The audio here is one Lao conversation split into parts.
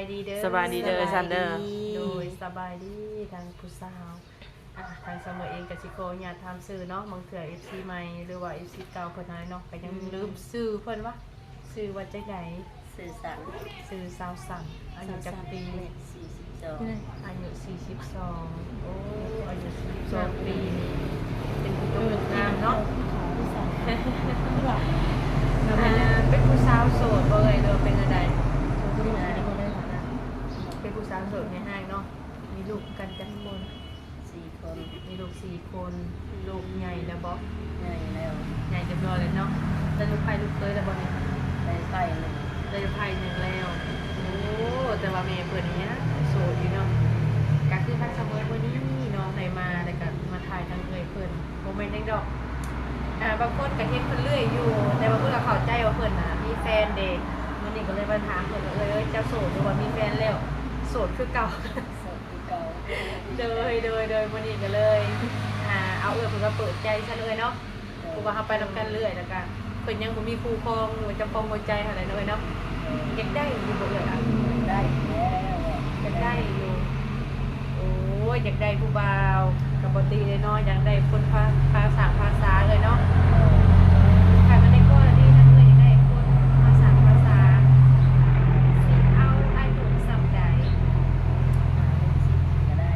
ສະບາຍດີເດີ ສະບາຍດີເດີ ເອື້ອຍຊັນເດີ ສະບາຍດີ ໂດຍ ສະບາຍດີທາງຜູ້ສາວ. ອ່າ ທາງສາວເອື້ອຍເອງກໍຊິຂໍອະນຸຍາດຖາມຊື່ເນາະ ບາງເທື່ອເອັຟຊີໃໝ່ ຫຼືວ່າເອັຟຊີເກົ່າເພິ່ນຫັ້ນເນາະ ກໍຍັງ ອືມ ລືມຊື່ເພິ່ນວ່າ ຊື່ວ່າຈັ່ງໃດ? ຊື່ສັງ ຊື່ສາວສັງ ອາຍຸຈັກປີ? ສີ່ສິບສອງ ອາຍຸສີ່ສິບສອງ ໂອ້ ອາຍຸສີ່ສິບສອງປີນີ້ ເປັນຜູ້ຕົກງາມເນາະ ເປັນຜູ້ສາວໂສດບໍ່ເອື້ອຍ ຫຼືວ່າເປັນແນວໃດ? ເປັນຜູ້ສາວໂສດແມ່ຮ້າງເນາະ ມີລູກກັນຈັກຄົນ? ສີ່ຄົນ ມີລູກສີ່ຄົນ ລູກໃຫຍ່ແລ້ວບໍ່? ໃຫຍ່ແລ້ວ ໃຫຍ່ຮຽບຮ້ອຍແລ້ວເນາະ ໄດ້ລູກໃພ້ລູກເຂີຍແລ້ວບໍ່ນີ້? ໄດ້ໃພ້ໜຶ່ງ ໄດ້ໃພ້ໜຶ່ງແລ້ວ ໂອ້ ແຕ່ວ່າແມ່ເພິ່ນນີ້ຍັງໂສດຢູ່ເນາະ ກະຄືທາງສາວເອື້ອຍມື້ນີ້ເນາະ ໄດ້ມາ ແລ້ວກະມາຖ່າຍທາງເອື້ອຍເພິ່ນ ບໍ່ແມ່ນຫຍັງດອກ ອ່າ ບາງຄົນກະເຫັນເພິ່ນເລື້ອຍຢູ່ ແຕ່ບາງຄົນກະເຂົ້າໃຈວ່າເພິ່ນນະມີແຟນເດ້ ມື້ນີ້ກໍເລີຍມາຖາມເພິ່ນວ່າ ເອື້ອຍ ເຈົ້າໂສດ ຫຼືວ່າມີແຟນແລ້ວ? ໂສດຄືເກົ່າ ໂສດຄືເກົ່າ ໂດຍ ໂດຍ ໂດຍ ມື້ນີ້ກໍເລີຍ ອ່າ ເອົາເອື້ອຍເພິ່ນມາເປີດໃຈຊະເລີຍເນາະ ເພາະວ່າເຮົາໄປນຳກັນເລື້ອຍ ແລ້ວກະເພິ່ນຍັງບໍ່ມີຄູ່ຄອງ ຫຼືວ່າເຈົ້າຂອງຫົວໃຈຫັ້ນແຫຼະເນາະ ເອື້ອຍເນາະ ຢາກໄດ້ຢູ່ບໍ່ເອື້ອຍ? ຢາກໄດ້ຢູ່ແລ້ວ ຢາກໄດ້ຢູ່ ໂອ້ຍ ຢາກໄດ້ຜູ້ບ່າວ ກໍບໍ່ຕິເດ້ເນາະ ຢາກໄດ້ຄົນພາ ພາສ້າງພາສາເອື້ອຍເນາະ ຖ້າວ່າໃນກໍລະນີທາງເອື້ອຍຢາກໄດ້ຄົນພາສ້າງພາສາ ຊິເອົາອາຍຸສ່ຳໃດ? ຫ້າຫົກສິບກໍໄດ້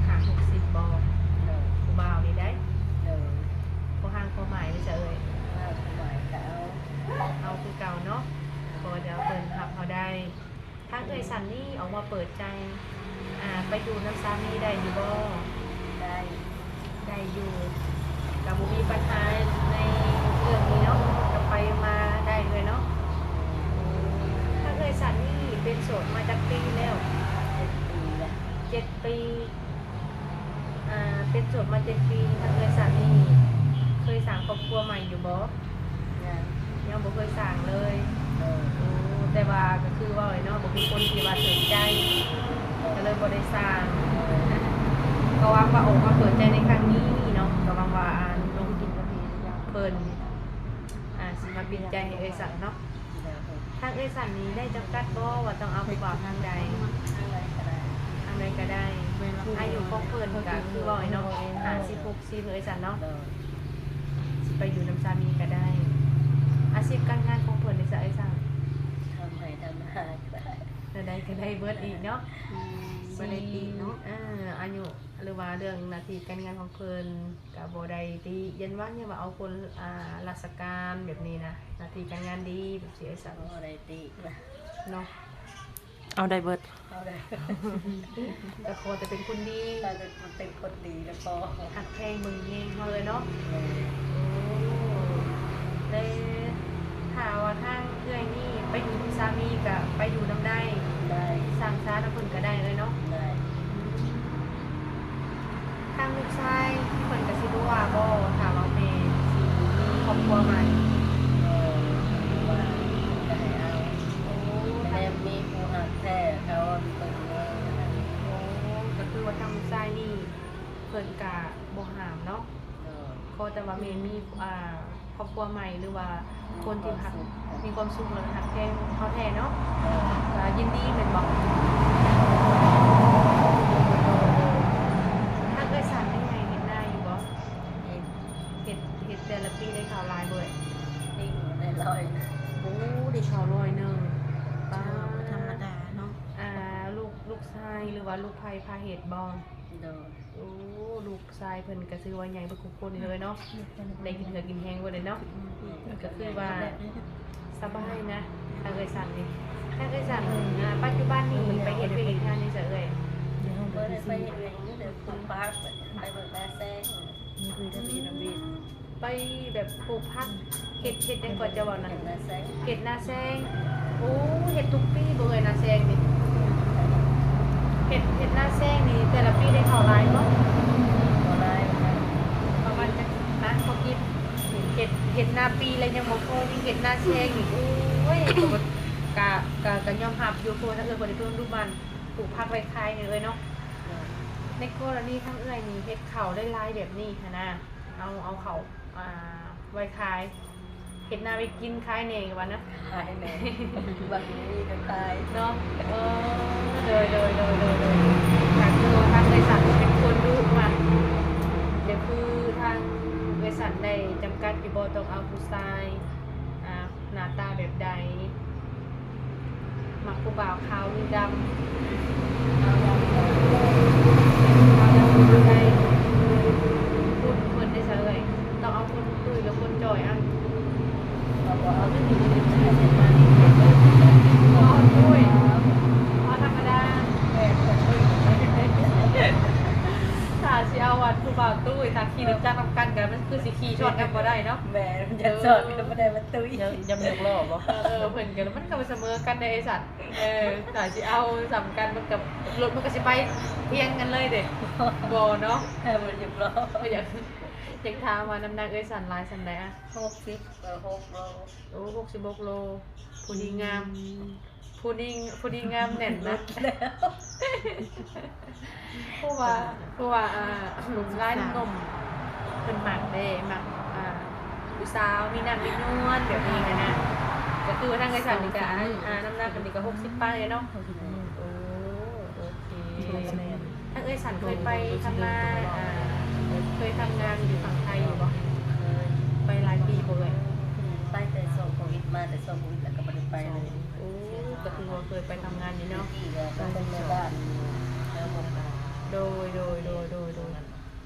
ຫ້າຫົກສິບບໍ່? ໂດຍ ຜູ້ບ່າວນີ້ໄດ໋ ໂດຍ ພໍຮ່າງພໍໝາຍເດ້ຊະເອື້ອຍ ພໍຮ່າງພໍໝາຍກໍເອົາ ເອົາຄືເກົ່າເນາະ ຂໍແຕ່ວ່າເພິ່ນຮັບເຮົາໄດ້ ທາງເອື້ອຍສັນນີ້ອອກມາເປີດໃຈ ອ່າ ໄປຢູ່ນຳສາມີໄດ້ຢູ່ບໍ່? ໄດ້ ໄດ້ຢູ່ ກໍບໍ່ມີບັນຫາໃນເລື່ອງນີ້ເນາະ ກໍໄປມາໄດ້ເລີຍເນາະ ທາງເອື້ອຍສັນນີ້ເປັນໂສດມາຈັກປີແລ້ວ? ເຈັດປີແລ້ວ ເຈັດປີ ອ່າ ເປັນໂສດມາເຈັດປີ ທາງເອື້ອຍສັນນີ້ເຄີຍສ້າງຄອບຄົວໃໝ່ຢູ່ບໍ່? ຍັງ ຍັງບໍ່ເຄີຍສ້າງເລີຍ ໂອ້ ແຕ່ວ່າກໍຄືເວົ້າແຫຼະເນາະ ບໍ່ມີຄົນທີ່ວ່າຖືກໃຈ ກໍເລີຍບໍ່ໄດ້ສ້າງ ກໍຫວັງວ່າອອກມາເປີດໃຈໃນຄັ້ງນີ້ເນາະ ກໍຫວັງວ່າ ອ່າ ລຸງເພິ່ນ ອ່າ ຊິມາປິ່ນໃຈໃຫ້ເອື້ອຍສັນເນາະ. ທາງເອື້ອຍສັນນີ້ໄດ້ຈຳກັດບໍ່ວ່າຕ້ອງເອົາຜູ້ບ່າວທາງໃດ? ທາງໃດກໍໄດ້ ທາງໃດກໍໄດ້ ອາຍຸຂອງເພິ່ນກໍຄືເວົ້າເນາະ ຫ້າສິບ ຫົກສິບ ເອື້ອຍສັນເນາະ ໂດຍ ຊິໄປຢູ່ນຳສາມີກໍໄດ້ ອາຊີບການງານຂອງເພິ່ນເດຊະເອື້ອຍສັນ? ທຳໄຮ່ທຳນາກໍໄດ້ ແນວໃດກໍໄດ້ເບິດອີກເນາະ ອືມ ບໍ່ໄດ້ຕິເນາະ ເອີ ອາຍຸ ຫຼືວ່າເລື່ອງໜ້າທີ່ການງານຂອງເພິ່ນກໍບໍ່ໄດ້ຕິ ຢ້ານວ່າ ຢ້ານວ່າເອົາຄົນ ອ່າ ລາຊະການແບບນີ້ນະ ໜ້າທີ່ການງານດີແບບຊີ້ ເອື້ອຍສັນ ບໍ່ໄດ້ຕິເນາະ ເອົາໄດ້ເບິດ ເອົາໄດ້ ກໍຂໍແຕ່ເປັນຄົນດີ ຂໍແຕ່ເປັນຄົນດີແລ້ວພໍ ຮັກແພງເບິ່ງແຍງເຮົາເລີຍເນາະ ແມ່ນ ໂອ້ ແຕ່ຖ້າວ່າທາງເອື້ອຍນີ້ໄປຢູ່ນຳສາມີກໍໄປຢູ່ນຳໄດ້ ໄດ້ ສ້າງຊານຳເພິ່ນກໍໄດ້ເລີຍເນາະ ໄດ້ ອືມ ທາງລູກຊາຍເພິ່ນກໍຊິບໍ່ວ່າບໍ່ ຖ້າວ່າແມ່ຊິມີຄອບຄົວໃໝ່? ບໍ່ ບໍ່ວ່າ ເພິ່ນກໍໃຫ້ເອົາ ໂອ້ ແຕ່ມີຜູ້ຮັກແທ້ເຂົາເບິ່ງເລີຍ ໂອ້ ກໍຄືວ່າທາງລູກຊາຍນີ້ເພິ່ນກໍບໍ່ຫ້າມເນາະ ໂດຍ ຂໍແຕ່ວ່າແມ່ມີ ອ່າ ຄອບຄົວໃໝ່ ຫຼືວ່າຄົນທີ່ຮັກ ມີຄວາມສຸກ ແລ້ວກໍຮັກແພງເຮົາແທ້ເນາະ ກໍຍິນດີແມ່ນບໍ່? ທາງເອື້ອຍສັນນີ້ໃຫ້ເຮັດນາຢູ່ບໍ່? ເຮັດ ເຮັດ ເຮັດແຕ່ລະປີໄດ້ເຂົ້າຫຼາຍບໍ່ເອື້ອຍ? ປີໜຶ່ງໄດ້ຮ້ອຍ ໂອ້ ໄດ້ເຂົ້າຮ້ອຍໜຶ່ງ ກໍຖືວ່າບໍ່ທຳມະດາເນາະ ອ່າ ລູກ ລູກຊາຍ ຫຼືວ່າລູກໃພ້ພາເຮັດບໍ່? ໂດຍ ໂອ້ ລູກຊາຍເພິ່ນກໍຖືວ່າໃຫຍ່ເບິດຄູ່ຄົນເລີຍເນາະ ໄດ້ກິນເຫືອກິນແຮງເບິດເລີຍເນາະ ກໍຄືວ່າສະບາຍນະ ທາງເອື້ອຍສັນນີ້ ທາງເອື້ອຍສັນ ອ່າ ປັດຈຸບັນນີ້ໄປເຮັດວຽກເຮັດງານຢູ່ໃສເອື້ອຍ? ບໍ່ໄດ້ໄປເຮັດວຽກ ມີແຕ່ປູກຜັກ ໄປເບິ່ງນາແຊງ ໄປແບບປູກຜັກ ເຮັດ ເຮັດຫຍັງກໍຈະເວົ້ານັ້ນ ເຮັດນາແຊງ ເຮັດນາແຊງ ໂອ້ ເຮັດທຸກປີບໍ່ເອື້ອຍ ນາແຊງນີ້? ເຮັດ ເຮັດນາແຊງນີ້ ແຕ່ລະປີໄດ້ເຂົ້າຫຼາຍບໍ່? ບໍ່ຫຼາຍ ປະມານຈັກ ນະ ພໍກິນ ເຮັດ ເຮັດນາປີແລ້ວຍັງບໍ່ພໍ ຍັງເຮັດນາແຊງອີກ ໂອ້ຍ ກະ ກະ ກະຍອມຮັບຢູ່ ເພາະວ່າທາງເອື້ອຍບໍ່ໄດ້ເພີ່ມດຸໝັ່ນ ປູກຜັກໄວ້ຂາຍນີ້ເອື້ອຍເນາະ ໃນກໍລະນີທາງເອື້ອຍນີ້ເຮັດເຂົ້າໄດ້ຫຼາຍແບບນີ້ຫັ້ນນະ ເອົາ ເອົາເຂົ້າ ອ່າ ໄວ້ຂາຍ ເຮັດນາໄວ້ກິນຂາຍແດ່ວ່ານະ ຂາຍແດ່ ບັດມີກໍຂາຍເນາະ. ເອີ ໂດຍໆໆໆ ກໍຄືວ່າທາງເອື້ອຍສັນເປັນຄົນດຸມັກ ແລະ ຄືທາງເອື້ອຍສັນໄດ້ຈຳກັດຢູ່ບໍ່ ຕ້ອງເອົາຜູ້ຊາຍ ອ່າ ໜ້າຕາແບບໃດ? ມັກຜູ້ບ່າວຂາວຫຼືດຳ? ຂາວດຳ ຂາວດຳບໍ່ໄດ້ ຮຸ່ນເພິ່ນໄດ້ຊະເອື້ອຍ ຕ້ອງເອົາຄົນຕຸ້ຍຫຼືຄົນຈ່ອຍ? ອະ ເອົາບໍ່ເອົາ ເອົາຕຸ້ຍ ເອົາທຳມະດາ ແມ່ນ ຖ້າຊິເອົາອັນຜູ້ບ່າວຕຸ້ຍ ຖ້າຂີ່ລົດຈັກນຳກັນກໍມັນຄືຊິຂີ່ຊ້ອນກັນບໍ່ໄດ້ເນາະ. ແມ່ນ ມັນຈະຊ້ອນກັນບໍ່ໄດ້ ມັນຕຸ້ຍ ຢາກ ຢາກຍົກລໍ້ບໍ່? ເອີ ເພິ່ນກໍ ມັນກໍບໍ່ສະເໝີກັນເດ້ໄອ້ສັດ. ເອີ ຖ້າຊິເອົາສ່ຳກັນ ມັນກໍ ລົດມັນກໍຊິໄປພຽງກັນເລີຍເດ້ ບໍ່ເນາະ. ເອີ ມັນຢາກລໍ້ ຢາກ ຢາກຖາມວ່ານ້ຳໜັກເອື້ອຍສັນຫຼາຍສ່ຳໃດອະ? ຫົກສິບ ເອີ ຫົກໂລ. ໂອ້ ຫົກສິບຫົກໂລ ຜູ້ດີງາມ ອືມ ຜູ້ດີ ຜູ້ດີງາມແໜ້ນນະ. ເພາະວ່າ ເພາະວ່າ ອ່າ ຫຼາຍໜຸ່ມໆ ເພິ່ນມັກເດ້ ມັກ ອ່າ ຜູ້ສາວມີນ້ຳມີນວນແບບນີ້ຫັ້ນນະ. ກໍຄືວ່າທາງເອື້ອຍສັນນີ້ກໍ ອ່າ ນ້ຳໜັກອັນນີ້ກໍຫົກສິບປາຍເນາະ. ໂອ້ ໂອເຄ. ທາງເອື້ອຍສັນເຄີຍໄປທຳມາ ອ່າ ເຄີຍທຳງານຢູ່ຝັ່ງໄທຢູ່ບໍ່? ເຄີຍ. ໄປຫຼາຍປີບໍ່ເອື້ອຍ? ອືມ ໄປແຕ່ຊ່ວງໂຄວິດມາ ແຕ່ຊ່ວງໂຄວິດແລ້ວກໍບໍ່ໄດ້ໄປເລີຍ. ໂອ້ ກໍຄືວ່າເຄີຍໄປທຳງານຢູ່ເນາະ. ແຕ່ກີ້ກໍເປັນແມ່ບ້ານຢູ່ແຖວບົງກາ. ໂດຍ ໂດຍ ໂດຍ ໂດຍ ໂດຍ.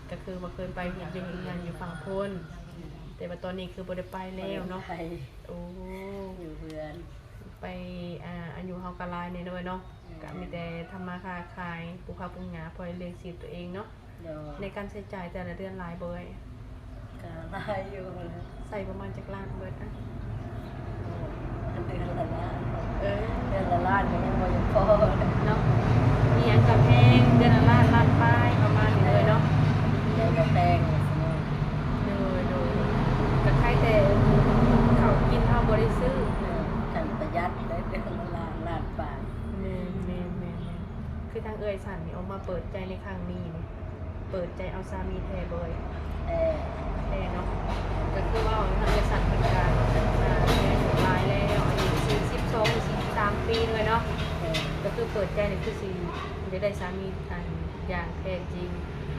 ກໍຄືວ່າເຄີຍໄປເຮັດວຽກເຮັດງານຢູ່ຝັ່ງພຸ້ນ ອືມ ແຕ່ວ່າຕອນນີ້ຄືບໍ່ໄດ້ໄປແລ້ວເນາະ. ບໍ່ໄດ້ໄປ. ໂອ້ ຢູ່ເຮືອນ. ໄປ ອ່າ ອາຍຸເຮົາກໍຫຼາຍແດ່ເນາະ ເອື້ອຍເນາະ. ອືມ ກໍມີແຕ່ທຳມາຄ້າຂາຍ ປູກຜັກປູກຫຍ້າ ພໍລ້ຽງຊີບຕົວເອງເນາະ. ໂດຍ. ໃນການໃຊ້ຈ່າຍແຕ່ລະເດືອນຫຼາຍບໍ່ເອື້ອຍ? ກໍຫຼາຍຢູ່. ໃຊ້ປະມານຈັກລ້ານເບິດອະ? ໂອ້ ເດືອນລະລ້ານ. ເອີ ເດືອນລະລ້ານກໍຍັງບໍ່ຢາກພໍເນາະ. ອີ່ຫຍັງກໍແພງ ເດືອນລະລ້ານ ລ້ານປາຍ ປະມານນີ້ເລີຍເນາະ. ແມ່ນ. ອີ່ຫຍັງກໍແພງ. ໂດຍ ໂດຍ ໂດຍ. ກໍໃຄ່ແຕ່ເຂົ້າກິນເຮົາບໍ່ໄດ້ຊື້. ເອີ ຄັນປະຢັດໄດ້ເດືອນລະລ້ານ ລ້ານປາຍ. ແມ່ນ ແມ່ນ ແມ່ນ ແມ່ນ. ຄືທາງເອື້ອຍສັນນີ້ອອກມາເປີດໃຈໃນຄັ້ງນີ້ນີ້ ເປີດໃຈເອົາສາມີແທ້ບໍ່ເອື້ອຍ? ແທ້. ແທ້ເນາະ. ກໍຄືວ່າທາງເອື້ອຍສັນເພິ່ນກໍ ອ່າ ອາຍຸຫຼາຍແລ້ວ ອາຍຸສີ່ສິບສອງ ສີ່ສິບສາມປີເລີຍເນາະ. ແທ້. ກໍຄືເປີດໃຈນີ້ຄືຊິຢາກໄດ້ສາມີອັນຢ່າງແທ້ຈິງ.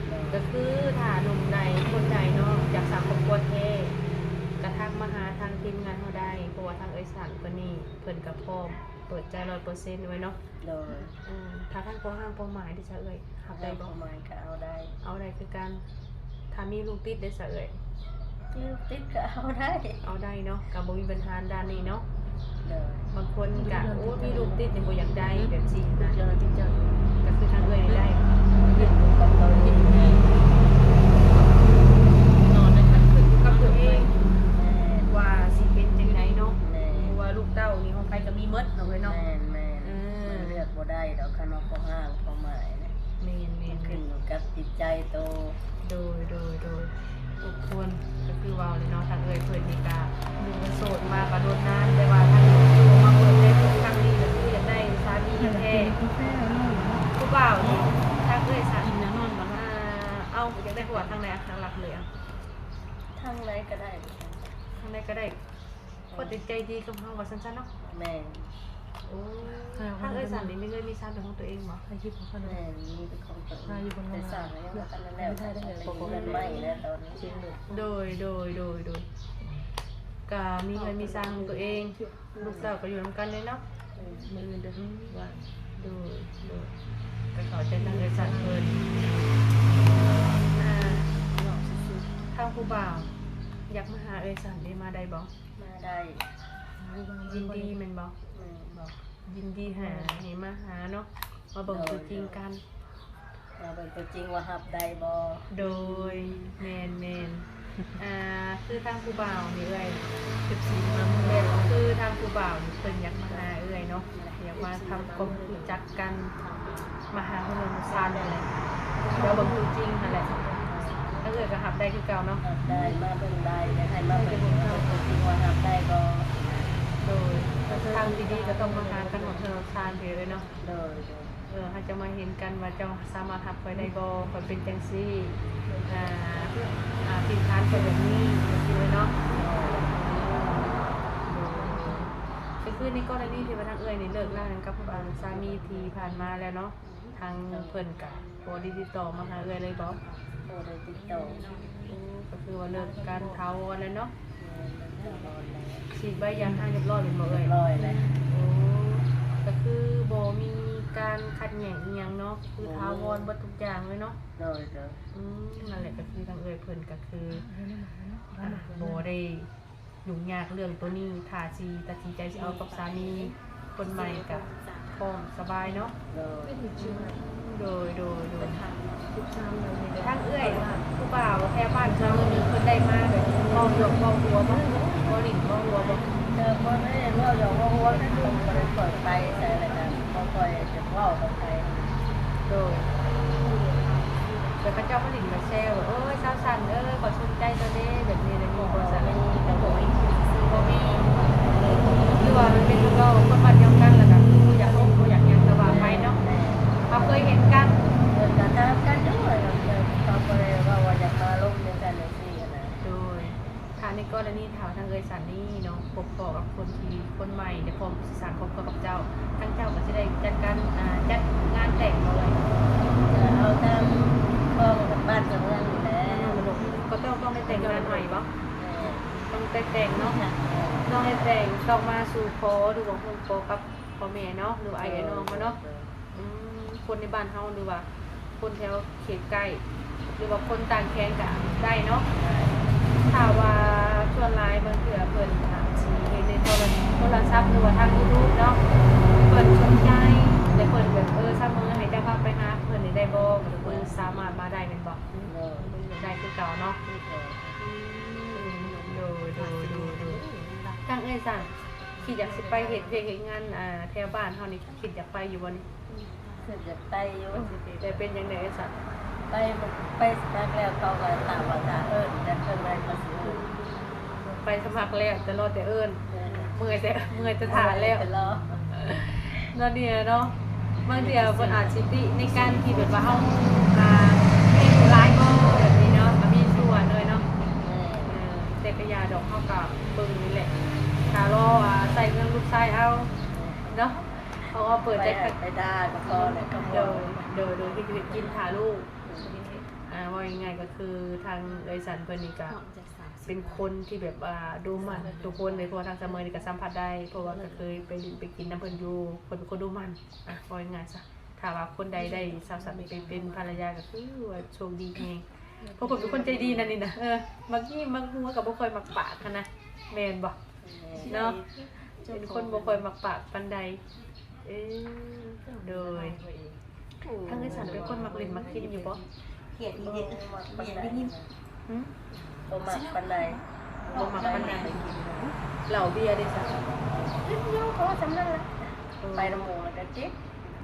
ແທ້. ກໍຄືຖ້າໜຸ່ມໃດຄົນໃດເນາະ ຢາກສ້າງຄອບຄົວແທ້ ກໍທັກມາຫາທາງທີມງານເຮົາໄດ້ ເພາະວ່າທາງເອື້ອຍສັນເພິ່ນນີ້ ເພິ່ນກໍພ້ອມເປີດໃຈຮ້ອຍເປີເຊັນເລີຍເນາະ. ໂດຍ. ອືມ ຖ້າທາງພໍ່ຮ້າງພໍ່ໝ້າຍເດຊະເອື້ອຍ ຮັບໄດ້ບໍ່? ພໍ່ໝ້າຍກໍເອົາໄດ້. ເອົາໄດ້ຄືກັນ. ຖ້າມີລູກຕິດເດຊະເອື້ອຍ? ມີລູກຕິດກໍເອົາໄດ້. ເອົາໄດ້ເນາະ ກໍບໍ່ມີບັນຫາດ້ານນີ້ເນາະ. ໂດຍ. ບາງຄົນກໍ ໂອ້ ມີລູກຕິດນີ້ບໍ່ຢາກໄດ້ ແບບຊີ້ນະ. ກໍຄືທາງເອື້ອຍນີ້ໄດ້ ນອນໃນຄັນຂຶ້ນຢູ່ກັບຕົວເອງ ແມ່ນ ວ່າຊິເປັນຈັ່ງໃດເນາະ. ແມ່ນ. ເພາະວ່າລູກເຕົ້ານີ້ຂອງໃຜກໍມີໝົດເນາະເອື້ອຍເນາະ. ແມ່ນ. ເອີ ມັນເລືອກບໍ່ໄດ້ດອກ ຄັນວ່າພໍ່ຮ້າງພໍ່ໝ້າຍນະ. ແມ່ນໆ ມັນຂຶ້ນຢູ່ກັບຈິດໃຈໂຕ. ໂດຍ ໂດຍ ໂດຍ. ທຸກຄົນກໍຄືເວົ້າແຫຼະເນາະ ທາງເອື້ອຍເພິ່ນນີ້ກະຢູ່ໂສດມາກະດົນນານ ແຕ່ວ່າທາງເອື້ອຍມາເປີດໃຈພົບຄັ້ງນີ້ກໍຄືຢາກໄດ້ສາມີແທ້. ຜູ້ບ່າວນີ້ ທາງເອື້ອຍສາ ກິນແລ້ວນອນບໍ່ຫຼັບ. ອ່າ ເອົາ ຢາກໄດ້ຜົວທາງໃດ ຫຼັກໆເລີຍອະ? ທາງໃດກໍໄດ້. ທາງໃດກໍໄດ້. ພໍແຕ່ໃຈດີກັບເຮົາວ່າຊັ້ນຊະເນາະ. ແມ່ນ. ໂອ້ ທາງເອື້ອຍສັນນີ້ມີເຮືອນມີຊານເປັນຂອງຕົວເອງບໍ່? ແມ່ນ ມີເປັນຂອງຕົວເອງ ແຕ່ສ້າງຍັງບໍ່ທັນໄດ້ແລ້ວ ເຮືອນໃໝ່ແລ້ວຕອນນີ້. ໂດຍ ໂດຍ ໂດຍ ໂດຍ. ກະມີເຮືອນມີຊານຂອງຕົວເອງ ລູກເຕົ້າກໍຢູ່ນຳກັນເລີຍເນາະ. ມື້ອື່ນເດີ ວ່າງ. ໂດຍ ໂດຍ. ກໍເຂົ້າໃຈທາງເອື້ອຍສັນເພິ່ນ. ອ່າ ທາງຜູ້ບ່າວຢາກມາຫາເອື້ອຍສັນເດ ມາໄດ້ບໍ່? ມາໄດ້. ຍິນດີແມ່ນບໍ່? ແມ່ນ. ຍິນດີຫາ ໃຫ້ມາຫາເນາະ ມາເບິ່ງຕົວຈິງກັນ. ມາເບິ່ງຕົວຈິງວ່າຮັບໄດ້ບໍ່? ໂດຍ ແມ່ນໆ. ອ່າ ຄືທາງຜູ້ບ່າວນີ້ເອື້ອຍ ເອັຟຊີ ມາເບິ່ງ ແມ່ນ ຄືທາງຜູ້ບ່າວນີ້ເພິ່ນຢາກມາຫາເອື້ອຍເນາະ ຢາກມາທຳຄວາມຮູ້ຈັກກັນ ມາຫາເຮືອນຊານຫັ້ນແຫຼະ ແລ້ວເບິ່ງຕົວຈິງຫັ້ນແຫຼະ. ທາງເອື້ອຍກໍຮັບໄດ້ຄືເກົ່າເນາະ? ຮັບໄດ້ ມາເບິ່ງໄດ້ ຢາກໃຫ້ມາເບິ່ງ ເບິ່ງຕົວຈິງວ່າຮັບໄດ້ບໍ່? ໂດຍ ທາງທີ່ດີກໍຕ້ອງມາຫາກັນຮອດເຮືອນຮອດຊານເລີຍເນາະ. ໂດຍ ໂດຍ. ເອີ ເຮົາຈະມາເຫັນກັນວ່າເຈົ້າສາມາດຮັບຂ້ອຍໄດ້ບໍ່? ຂ້ອຍເປັນຈັ່ງຊີ້ ອ່າ ອ່າ ພື້ນຖານຂ້ອຍແບບນີ້ ຈັ່ງຊີ້ເລີຍເນາະ. ຄືໃນກໍລະນີທີ່ວ່າທາງເອື້ອຍນີ້ເລີກລາກັນກັບ ອາ ສາມີທີ່ຜ່ານມາແລ້ວເນາະ ທາງເພິ່ນກະບໍ່ໄດ້ຕິດຕໍ່ມາຫາເອື້ອຍເລີຍບໍ່? ບໍ່ໄດ້ຕິດຕໍ່. ໂອ້ ກໍຄືວ່າເລີກກັນຖາວອນແລ້ວເນາະ. ແມ່ນ ເລີກຖາວອນແລ້ວ. ສີດໃບຢ່າຮ້າງຮຽບຮ້ອຍແມ່ນບໍ່ເອື້ອຍ? ຮຽບຮ້ອຍແລ້ວ. ໂອ້ ກໍຄືບໍ່ມີການຂັດແຍ່ງອີ່ຫຍັງເນາະ ຄືຖາວອນເບິດທຸກຢ່າງເລີຍເນາະ. ໂດຍ ໂດຍ. ອືມ ນັ້ນແຫຼະ ກໍຄືທາງເອື້ອຍເພິ່ນກໍຄື ອາ ບໍ່ໄດ້ຫຍຸ້ງຍາກເລື່ອງໂຕນີ້ ຖ້າຊິຕັດສິນໃຈຊິເອົາກັບສາມີຄົນໃໝ່ກະພ້ອມສະບາຍເນາະ. ໂດຍ ໂດຍ ໂດຍ ໂດຍ. ທາງເອື້ອຍ ຜູ້ບ່າວແຖວບ້ານເຈົ້ານີ້ ເພິ່ນໄດ້ມາແບບເວົ້າຢອກເວົ້າຫົວບໍ່? ເວົ້າຫຼິ້ນເວົ້າຫົວບໍ່? ເອີ ບໍ່ໄດ້ເວົ້າຢອກເວົ້າຫົວ ເພິ່ນບໍ່ໄດ້ຄ່ອຍໄປໃສ ແລ້ວກະບໍ່ຄ່ອຍຈະເວົ້າກັບໃຜ. ໂດຍ. ແບບເຂົາເຈົ້າມາຫຼິ້ນມາແຊວແບບ ໂອ້ຍ ສາວສັນເອີຍ ຂ້ອຍສົນໃຈເຈົ້າເດ້ ແບບນີ້ນະ ມີບໍ່? ສາມີກໍບໍ່ມີ ບໍ່ມີ. ຄືວ່າມັນເປັນ ເຮົາຄົນບ້ານດຽວກັນ ແລ້ວກໍຄືບໍ່ຢາກລົມ ບໍ່ຢາກຫຍັງກໍວ່າໄປເນາະ. ແມ່ນ ເຮົາເຄີຍເຫັນກັນ ເພິ່ນກໍຖາມກັນຢູ່ ເຂົາບໍ່ໄດ້ເວົ້າວ່າຢາກມາລົມຈັ່ງຊັ້ນຈັ່ງຊີ້ນະ. ໂດຍ. ຖ້າໃນກໍລະນີຖ້າວ່າທາງເອື້ອຍສັນນີ້ເນາະ ພົບພໍ້ກັບຄົນທີ່ ຄົນໃໝ່ ແລະ ພ້ອມຊິສ້າງຄອບຄົວກັບເຈົ້າ ທາງເຈົ້າກໍຊິໄດ້ຈັດການ ອ່າ ຈັດງານແຕ່ງບໍ່ເອື້ອຍ? ເອົາຕາມຂອງບ້ານເຈົ້າເມືອງນີ້ແຫຼະ. ບໍ່ຕ້ອງ ຕ້ອງໄດ້ແຕ່ງງານໃໝ່ບໍ່? ແມ່ນ ຕ້ອງໄດ້ແຕ່ງເນາະ. ແມ່ນ ຕ້ອງໄດ້ແຕ່ງ ຕ້ອງມາສູ່ຂໍ ຫຼືວ່າຮ້ອງຂໍກັບພໍ່ແມ່ເນາະ ຫຼືອ້າຍ ໂດຍ ອ້າຍນ້ອງເຮົາເນາະ. ໂດຍ ໂດຍ. ອືມ ຄົນໃນບ້ານເຮົາ ຫຼືວ່າຄົນແຖວເຂດໃກ້ ຫຼືວ່າຄົນຕ່າງແຂວງກະໄດ້ເນາະ. ໄດ້ ຖ້າວ່າສ່ວນຫຼາຍບາງເທື່ອເພິ່ນອາດຊິເຫັນໃນໂທລະ ໂທລະສັບ ຫຼືວ່າທາງຢູທູບເນາະ ເພິ່ນສົນໃຈ ແລະ ເພິ່ນແບບ ເອີ ສະເໝີໃຫ້ເຈົ້າພາໄປຫາເພິ່ນນີ້ໄດ້ບໍ່? ກໍຄືສາມາດມາໄດ້ແມ່ນບໍ່? ໂດຍ ໄດ້ຄືເກົ່າເນາະ. ໂດຍ ໂດຍ ໂດຍ ໂດຍ. ທາງເອື້ອຍສັນ ຄິດຢາກຊິໄປເຮັດວຽກເຮັດງານ ອ່າ ແຖວບ້ານເຮົານີ້ ຄິດຢາກໄປຢູ່ບໍ່ນີ້? ຄືຢາກໄປຢູ່. ແຕ່ເປັນຈັ່ງໃດເອື້ອຍສັນ? ໄປ ໄປສະໝັກແລ້ວ ເຂົາກໍຖາມວ່າຖ້າເອີ້ນ ແຕ່ເພິ່ນບໍ່ໄດ້ກໍຊິເອີ້ນ. ໄປສະໝັກແລ້ວ ແຕ່ລໍແຕ່ເອີ້ນ. ເອີ ເມື່ອຍແຕ່ ເມື່ອຍແຕ່ຖ້າແລ້ວ ເມື່ອຍແຕ່ລໍ ເນາະ ເນາະ. ບາງເທື່ອເພິ່ນອາດຊິຕິໃນການທີ່ແບບວ່າເຮົາ ອ່າ ມີຫຼາຍບໍ່ ແບບນີ້ເນາະ ກໍມີສ່ວນເລີຍເນາະ. ແມ່ນ ເອີ ແຕ່ກໍຢ່າດອກ ເຮົາກໍເບິ່ງນີ້ແຫຼະ ຖ້າລໍ ອ່າ ໃສ່ເລື່ອງລູກຊາຍເອົາເນາະ. ເພາະວ່າເປີດໃຈ ໄປ ໄປດ່າກໍພໍແລ້ວ ກໍພໍ. ໂດຍ ໂດຍ ໂດຍ ເຮັດຢູ່ເຮັດກິນຖ້າລູກ. ອືມ ອ່າ ເວົ້າງ່າຍໆ ກໍຄືທາງເອື້ອຍສັນເພິ່ນນີ້ກະເປັນຄົນທີ່ແບບວ່າດຸໝັ່ນທຸກຄົນເລີຍ ເພາະວ່າທາງສະເໝີນີ້ກະສຳຜັດໄດ້ ເພາະວ່າກະເຄີຍໄປຫຼິ້ນໄປກິນນຳເພິ່ນຢູ່ ເພິ່ນເປັນຄົນດຸໝັ່ນ. ອ່າ ເວົ້າງ່າຍໆຊະ ຖ້າວ່າຄົນໃດໄດ້ສາວສັນໄປເປັນພັນລະຍາ ກະຄືວ່າໂຊກດີແຮງ ເພາະເພິ່ນເປັນຄົນໃຈດີນັ້ນນີ້ນະ. ເອີ ມັກຍິ້ມມັກຫົວ ກະບໍ່ຄ່ອຍມັກປາກຫັ້ນນະ ແມ່ນບໍ່? ແມ່ນ ເນາະ ເປັນຄົນບໍ່ຄ່ອຍມັກປາກປານໃດ. ເອີ ໂດຍ. ທາງເອື້ອຍສັນເປັນຄົນມັກຫຼິ້ນມັກກິນຢູ່ບໍ່? ກຽດນີ້ເດ້ ບໍ່ມັກປານໃດ. ຫືມ? ບໍ່ມັກປານໃດ. ບໍ່ມັກປານໃດ. ເຫຼົ້າເບຍເດ້ຊະ? ກິນຢູ່ ເພາະວ່າສ່ຳນັ້ນແຫຼະ. ເອີ ໄປນຳໝູ່ແລ້ວກໍຈິບ.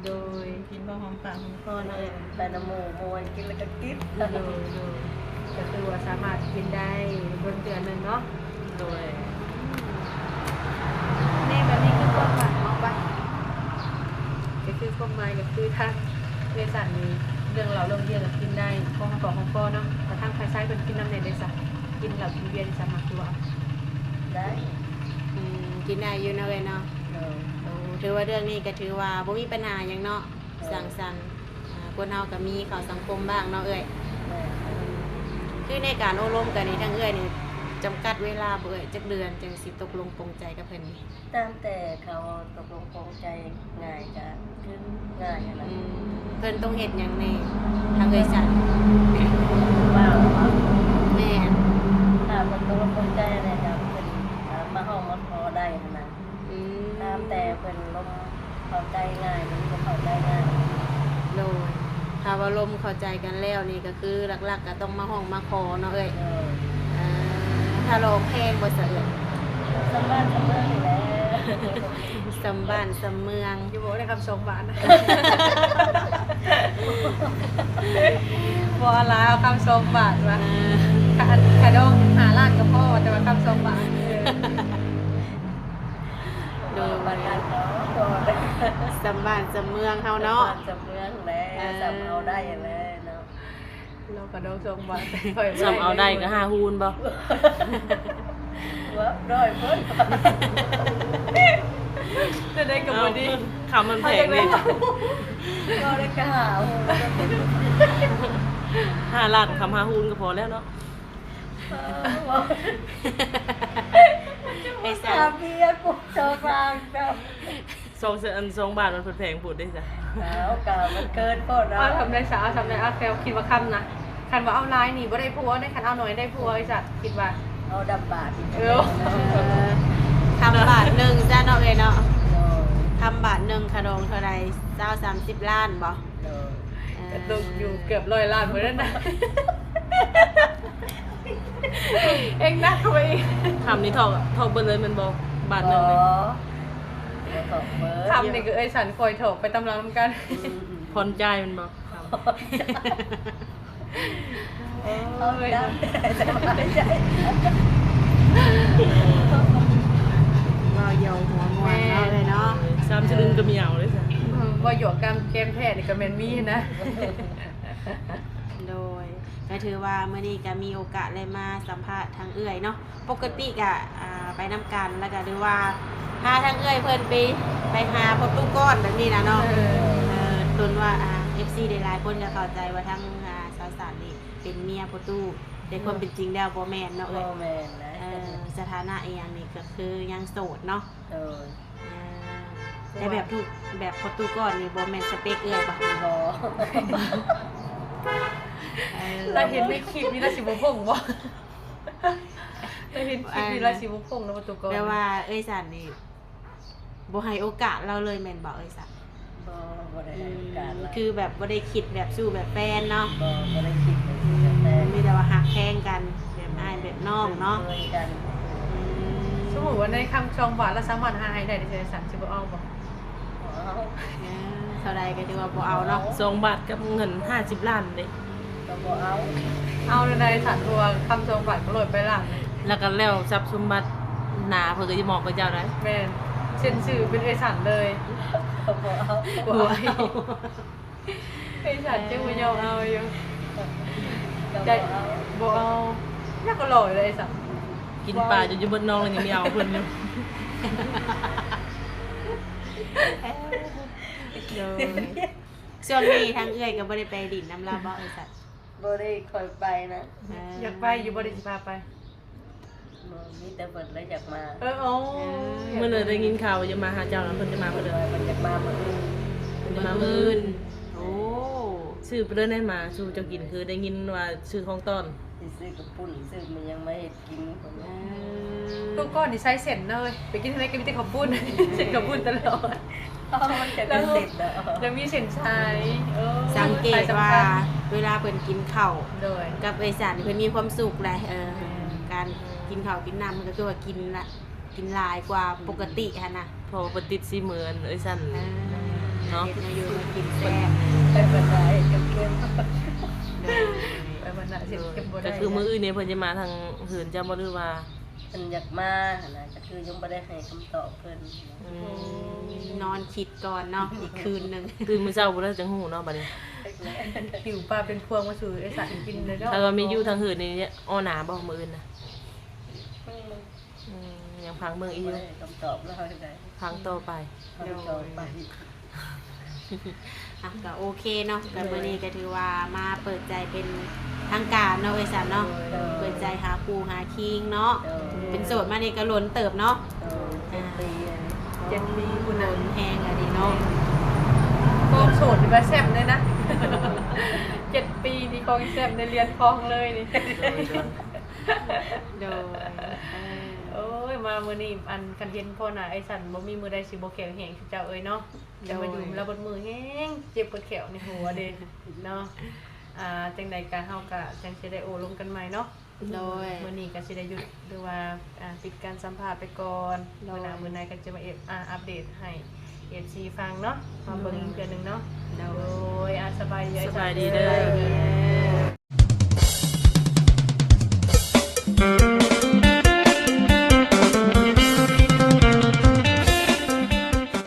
ໂດຍ ກິນພໍຫອມປາກຫອມຄໍເນາະ. ແມ່ນ ໄປນຳໝູ່ ໝູ່ໃຫ້ກິນແລ້ວກໍກິນ. ໂດຍ ໂດຍ ກໍຄືວ່າສາມາດກິນໄດ້ດົນເທື່ອໜຶ່ງເນາະ. ໂດຍ ແມ່ນ ແບບນີ້ຄືຄວາມໝາຍເນາະ ວ່າ ກໍຄືຄວາມໝາຍກໍຄືທາງເອື້ອຍສັນນີ້ ເລື່ອງເຫຼົ້າເລື່ອງເບຍກໍກິນໄດ້ ພໍຫອມປາກຫອມຄໍເນາະ. ແຕ່ທາງຝ່າຍຊາຍເພິ່ນກິນນຳແດ່ເດ້ຊະ? ກິນເຫຼົ້າກິນເບຍນີ້ສາມາດ ຄືວ່າ ໄດ້. ອືມ ກິນໄດ້ຢູ່ເນາະເອື້ອຍເນາະ. ໂດຍ ໂອ້ ຖືວ່າເລື່ອງນີ້ກໍຖືວ່າບໍ່ມີບັນຫາຫຍັງເນາະ. ເອີ ສັງສັນ ອ່າ ຄົນເຮົາກໍມີເຂົ້າສັງຄົມບ້າງເນາະເອື້ອຍ. ແມ່ນ ຄືໃນການໂອ້ລົມກັນນີ້ ທາງເອື້ອຍນີ້ຈຳກັດເວລາບໍ່ເອື້ອຍ? ຈັກເດືອນຈຶ່ງຊິຕົກລົງປົງໃຈກັບເພິ່ນນີ້? ຕາມແຕ່ເຂົາຕົກລົງປົງໃຈງ່າຍກໍຄືງ່າຍຫັ້ນລະ. ອືມ ເພິ່ນຕ້ອງເຮັດຫຍັງແດ່ ທາງເອື້ອຍສັນ? ວ່າ ແມ່ນ ຖ້າເພິ່ນຕົກລົງປົງໃຈແລ້ວກໍເພິ່ນ ອ່າ ມາຮ້ອງມາຂໍໄດ້ຫັ້ນນະ. ອືມ ຕາມແຕ່ເພິ່ນລົມເຂົ້າໃຈງ່າຍ ຫຼືບໍ່ເຂົ້າໃຈງ່າຍ. ໂດຍ ຖ້າວ່າລົມເຂົ້າໃຈກັນແລ້ວນີ້ ກໍຄືຫຼັກໆກໍຕ້ອງມາຮ້ອງມາຂໍເນາະເອື້ອຍ. ໂດຍ ເອີ ຄ່າຮ້ອງແພງບໍ່ຊະເອື້ອຍ? ສ່ຳບ້ານສ່ຳເມືອງນີ້ແຫຼະ. ສ່ຳບ້ານສ່ຳເມືອງ ຢູ່ບໍ່ໄດ້ຄຳສອງບາດນະ. ບໍ່ລາວຄຳສອງບາດວ່າ ເອີ ຄ່າ ຄ່າດອງຫ້າລ້ານກໍພໍ ແຕ່ວ່າຄຳສອງບາດ. ເອີ ໂດຍ ບ້ານເຮົາເນາະ ສ່ຳບ້ານສ່ຳເມືອງເຮົາເນາະ. ສ່ຳບ້ານສ່ຳເມືອງແຫຼະ. ເອີ ສ່ຳເອົາໄດ້ແຫຼະເນາະ. ລາວກໍດອງສອງບາດ ສ່ຳເອົາໄດ້ກໍຫ້າຮູນບໍ່? ເວົ້ານ້ອຍໂພດ. ແນວໃດກໍບໍ່ດີ ເອົ້າ ຄຳມັນແພງເດ້ ເວົ້າໄດ້ກະຫາໂຫ ຫ້າລ້ານຄຳຫ້າຫູນກໍພໍແລ້ວເນາະ ເອີ ເວົ້າ ໄປຊະ ຫາເມຍກູຊອກລາງເຈົ້າ ສອງ ອັນ ສອງບາດມັນເພິ່ນແພງໂພດເດ້ຊະ ເອົ້າ ກະມັນເກີນໂພດເນາະ ເອົາສ່ຳໃດຊະ ເອົາສ່ຳໃດ ເອົາແຕ່ຄິດວ່າຄຳນະ ຄັນວ່າເອົາຫຼາຍນີ້ບໍ່ໄດ້ຜົວເດ້ ຄັນເອົາໜ້ອຍໄດ້ຜົວ ໄອ້ສັດ ຄິດວ່າ ເອົາດຳບາດ ເອີ ເອີ ຄຳບາດໜຶ່ງຊະເນາະເອື້ອຍເນາະ ໂດຍ ຄຳບາດໜຶ່ງ ຄ່າດອງເທົ່າໃດ ຊາວ ສາມສິບລ້ານບໍ່? ໂດຍ ເອີ ກໍຕົກຢູ່ເກືອບຮ້ອຍລ້ານໝົດແລ້ວນະ ເອງໜັກເຂົ້າໄປອີກ ຄຳນີ້ຖອກ ຖອກເບິດເລີຍແມ່ນບໍ່? ບາດໜຶ່ງນີ້ ບໍ່ ບໍ່ຖອກເບິດ ຄຳນີ້ກໍເອື້ອຍສັນຂ້ອຍຖອກໄປຕາມຫຼັງນຳກັນ ອືມໆ ຜ່ອນຈ່າຍແມ່ນບໍ່? ໂອ້ຍ ເວົ້າຢອກຫົວມ່ວນເນາະເອື້ອຍເນາະ ສາມສະລຶງກໍມີເອົາເດ້ຊະ ເອີ ເວົ້າຢອກກັນ ແກ້ມແທ້ນີ້ກໍແມ່ນມີນະ ໂດຍ ກໍຖືວ່າມື້ນີ້ກໍມີໂອກາດໄດ້ມາສຳພາດທາງເອື້ອຍເນາະ ປົກກະຕິກະ ອ່າ ໄປນຳກັນ ແລ້ວກະ ຫຼືວ່າ ພາທາງເອື້ອຍເພິ່ນໄປ ໄປຫາພໍ່ຕູ້ກ່ອນແບບນີ້ນະເນາະ ເອີ ເອີ ຕົນວ່າ ອ່າ ເອັຟຊີ ຫຼາຍໆຄົນກໍເຂົ້າໃຈວ່າທາງ ອ່າ ສາວສັນນີ້ເປັນເມຍພໍ່ຕູ້ ແຕ່ຄວາມເປັນຈິງແລ້ວບໍ່ແມ່ນເນາະເອື້ອຍ ບໍ່ແມ່ນນະ ເອີ ສະຖານະອີ່ຫຍັງນີ້ກໍຄືຍັງໂສດເນາະ ໂດຍ ເອີ ແຕ່ແບບ ແບບພໍ່ຕູ້ກ່ອນນີ້ບໍ່ແມ່ນສະເປັກເອື້ອຍບໍ່? ບໍ່ ເອີ ລາວເຫັນໃນຄລິບນີ້ລາວຊິບໍ່ພົງບໍ່? ໄດ້ເຫັນຄລິບນີ້ລາວຊິບໍ່ພົງນຳປະຕູກອນ ແປວ່າເອື້ອຍສັນນີ້ບໍ່ໃຫ້ໂອກາດລາວເລີຍແມ່ນບໍ່ເອື້ອຍສັນ? ບໍ່ ບໍ່ໄດ້ໃຫ້ໂອກາດລາວ ອືມ ຄືແບບບໍ່ໄດ້ຄິດແບບຊູ້ແບບແຟນເນາະ ບໍ່ ບໍ່ໄດ້ຄິດແບບຊູ້ແບບແຟນ ມີແຕ່ວ່າຮັກແພງກັນ ແບບອ້າຍແບບນ້ອງເນາະ ເຄີຍກັນ ອືມ ສົມມຸດວ່າໃນຄຳສອງບາດລາວສາມາດຫາໃຫ້ໄດ້ເດ ເອື້ອຍສັນ ຊິບໍ່ເອົາບໍ່? ບໍ່ເອົາ ເອີ ເທົ່າໃດກໍຖືວ່າບໍ່ເອົາເນາະ ສອງບາດກັບເງິນຫ້າສິບລ້ານເດ້ ກໍບໍ່ເອົາ ເອົາແນວໃດສັນ ເພາະວ່າຄຳສອງບາດກໍຮ້ອຍປາຍລ້ານ ແລ້ວກໍແລ້ວຊັບສົມບັດ ໜ້າເພິ່ນກໍຊິມອບໃຫ້ເຈົ້າໄດ໋ ແມ່ນ ເຊັນຊື່ເປັນເອື້ອຍສັນເລີຍ ກໍບໍ່ເອົາ ບໍ່ເອົາ ເອື້ອຍສັນຍັງບໍ່ຍອມເອົາຢູ່ ກໍບໍ່ເອົາ ບໍ່ເອົາ ຍັງກໍຫຼໍ່ຢູ່ເດ້ສັນ ກິນປາຈົນຈະເບິດໜອງແລ້ວຍັງມີເອົາເພິ່ນຢູ່ ໂດຍ ຊ່ວງນີ້ທາງເອື້ອຍກໍບໍ່ໄດ້ໄປຫຼິ້ນນຳລາວບໍ່ເອື້ອຍສັນ? ບໍ່ໄດ້ຄ່ອຍໄປນະ ເອີ ຢາກໄປຢູ່ບໍ່? ໄດ້ຊິພາໄປ ບໍ່ ມີແຕ່ເພິ່ນລະຢາກມາ ເອີ ໂອ້ ເອີ ມື້ເລີຍໄດ້ຍິນຂ່າວວ່າຈະມາຫາເຈົ້ານະ ເພິ່ນຈະມາມື້ເລີຍ ເພິ່ນຢາກມາມື້ອື່ນ ເພິ່ນຈະມາມື້ອື່ນ ໂອ້ ຊື້ໄປເລີຍໄດ້ມາສູ່ເຈົ້າກິນ ຄືໄດ້ຍິນວ່າຊື້ຂອງຕ້ອນ ຊິຊື້ເຂົ້າປຸ້ນ ຊື້ມັນຫຍັງມາເຮັດ ກິນ ເອີ ຕູ້ກ່ອນນີ້ໃຊ້ເສັ້ນເລີຍ ໄປກິນທາງໃດກໍມີແຕ່ເຂົ້າປຸ້ນ ເສັ້ນເຂົ້າປຸ້ນຕະຫຼອດ ເອີ ມັນຈະເປັນເສັ້ນເນາະ ຈະມີເສັ້ນຊາຍ ເອີ ສັງເກດວ່າເວລາເພິ່ນກິນເຂົ້າ ໂດຍ ກັບເອື້ອຍສັນເພິ່ນມີຄວາມສຸກຫຼາຍ ເອີ ແມ່ນ ການກິນເຂົ້າກິນນ້ຳມັນກໍຄືວ່າກິນລະ ກິນຫຼາຍກວ່າປົກກະຕິຫັ້ນນະ ເພາະວ່າເພິ່ນຕິດສີມືເອື້ອຍສັນ ເອີ ເນາະ ເຮັດແນວຢູ່ແນວກິນແຊບ ໄປບັນໄດເກັມໆ ໂດຍ ໄປບັນໄດເກັມບໍ່ໄດ້ ກໍຄືມື້ອື່ນນີ້ເພິ່ນຈະມາທາງເຮືອນເຈົ້າບໍ່ ຫຼືວ່າ ເພິ່ນຢາກມາຫັ້ນນະ ກໍຄືຍັງບໍ່ໄດ້ໃຫ້ຄຳຕອບເພິ່ນ ອືມ ນອນຄິດກ່ອນເນາະ ອີກຄືນໜຶ່ງ ຕື່ນມື້ເຊົ້າພຸ້ນແລ້ວຈັ່ງຮູ້ເນາະ ບັດນີ້ ຫິ້ວປາເປັນພວງມາສູ່ເອື້ອຍສັນກິນເລີຍເນາະ ຖ້າວ່າມີຢູ່ທາງເຮືອນນີ້ ອໍໜາບໍ່ມື້ອື່ນນະ? ອືມ ອືມ ຍັງພັງເບິ່ງອີກຢູ່ ບໍ່ໄດ້ຄຳຕອບລາວໃດ ພັງຕໍ່ໄປ ພັງຕໍ່ໄປ ໂດຍ ອ່ະ ກໍໂອເຄເນາະ ກໍມື້ນີ້ກໍຖືວ່າມາເປີດໃຈເປັນທາງການເນາະ ເອື້ອຍສັນເນາະ ໂດຍ ເປີດໃຈຫາຄູ່ຫາຄີງເນາະ ໂດຍ ເປັນໂສດມານີ້ກໍດົນເຕີບເນາະ ໂດຍ ເຈັດປີ ເຈັດປີພຸ້ນນະ ດົນແຮງອີ່ຫຼີເນາະ ຄອງໂສດນີ້ວ່າແຊມເລີຍນະ ເຈັດປີນີ້ຄອງແຊມ ໄດ້ລຽນຄອງເລີຍນີ້ ໂດຍ ໂດຍ ໂດຍ ເອີ ໂອ້ຍ ມາມື້ນີ້ ອັນ ຄັນເຫັນພໍ້ໜ້າອ້າຍສັນ ບໍ່ມີມື້ໃດຊິບໍ່ແຂວແຫ້ງຄືເຈົ້າເອີຍເນາະ ຈະມາຢູ່ ໂດຍ ລະເບິດມື້ແຮງເຈັບປວດແຂ້ວໃນຫົວເດ້ເນາະ ອ່າ ຈັ່ງໃດກະ ເຮົາກະຈັ່ງຊິໄດ້ໂອ້ລົມກັນໃໝ່ເນາະ ໂດຍ ມື້ນີ້ກະຊິໄດ້ຢຸດ ຫຼືວ່າ ອ່າ ປິດການສຳພາດໄປກ່ອນ ໂດຍ ມື້ໜ້າມື້ໃນກໍຈະມາເອັບ ອ່າ ອັບເດດໃຫ້ ເອັຟຊີ ຟັງເນາະ ມາເບິ່ງອີກເທື່ອໜຶ່ງເນາະ ໂດຍ ໂດຍ ອ່າ ສະບາຍດີ ສະບາຍດີເດີ ສະບາຍດີ